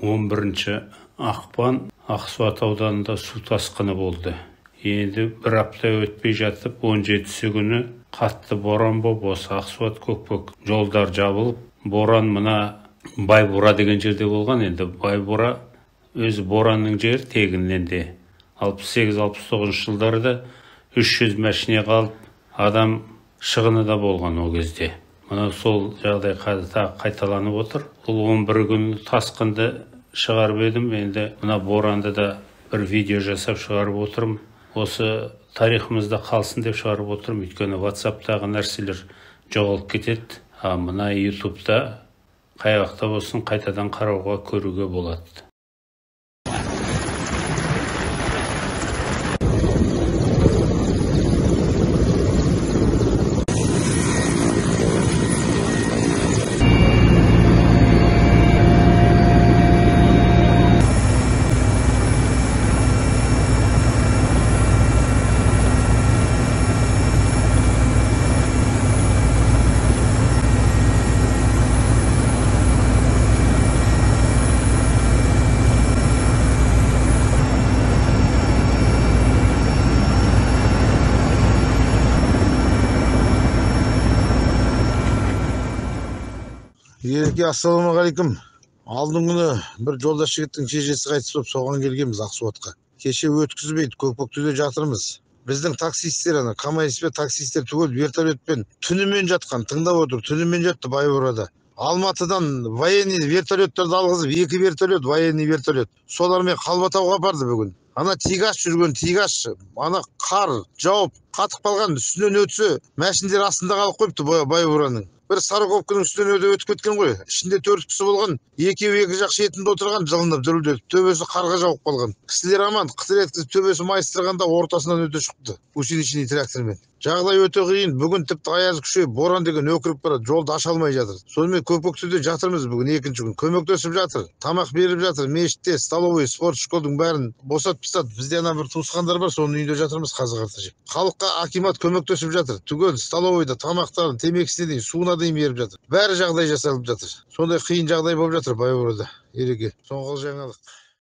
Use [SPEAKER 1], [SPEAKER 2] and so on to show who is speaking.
[SPEAKER 1] 11 ақпан Ақсуат ауданында су тасқыны болды. Енді бір апта өтпей жатып, 17-сі күні қатты боран боп, осы Ақсуат Көкпек жолдар жабылып, боран мына Байбура деген жерде болған. Енді Байбура өзі боранның жері тегіннен де. 68-69 жылдарда 300 машине қалып, адам шығыны да болған о кезде. Мына сол жағдай қазір тағы қайталанып отыр. Бұл 11 күн тасқынды шығарып едім, енді мына боранды да бір видео жасап шығарып отырмын. Осы тарихымызда қалсын деп шығарып отырмын. Өйткені WhatsApp'тағы нәрселер жоғалып кетеді, а мына YouTube'да қай уақытта болсын қайтадан қарауға, көруге болады.
[SPEAKER 2] Ереке, ассалаумағалейкум. Алдың күні бір жолдас жігіттің шешесі қайтыс болып, соған келгенбіз Ақсуатқа. Кеше өткізбейді, Көкпектіде жатырмыз. Біздің таксисттер, ана КамАЗ-пен таксисттер түгел вертолетпен түнімен жатқан, тыңдап отыр, түнімен жатты Байбурада. Алматыдан военный вертолеттерді алғызып, 2 вертолет, военный вертолет. Солармен Қалбатауға апарды бүгін. Ана тигаш жүрген, тигаш, ана қар жауып, қатып қалған, үстінен өтсе, мәшіндер астында қалып қойыпты Байбураның. Бір сороковканың үстінен өтіп кеткен ғой. Ішінде 4 кісі болған, екеуі екі жақ шетінде отырған, жылынып дүрілдетіп, төбесі қарға жауып қалған. Кісілер аман, қытыр еткізіп төбесі майыстырғанда ортасынан өте шықты. Гусеничный трактормен. Жағдай өте қиын. Бүгін тіпті аяз күшейіп, боран деген өкіріп барады, жолды аша алмай жатыр. Сонымен Көкпектіде жатырмыз бүгін екінші күн. Көмектесіп жатыр, тамақ беріп жатыр, мешітте, столовый, спорт школдың бәрін босатып тастады. Бізде ана бір туысқандар бар, соның үйінде жатырмыз қазір қарта жеп. Халыққа акимат көмектесіп жатыр. Түгел столовыйда тамақтарын, темекісіне дейін, суына дейін беріп жатыр. Бәрі жағдай жасалып жатыр. Сондай қиын жағдай болып жатыр Байбурада. Ереке, соңғы жаңалық.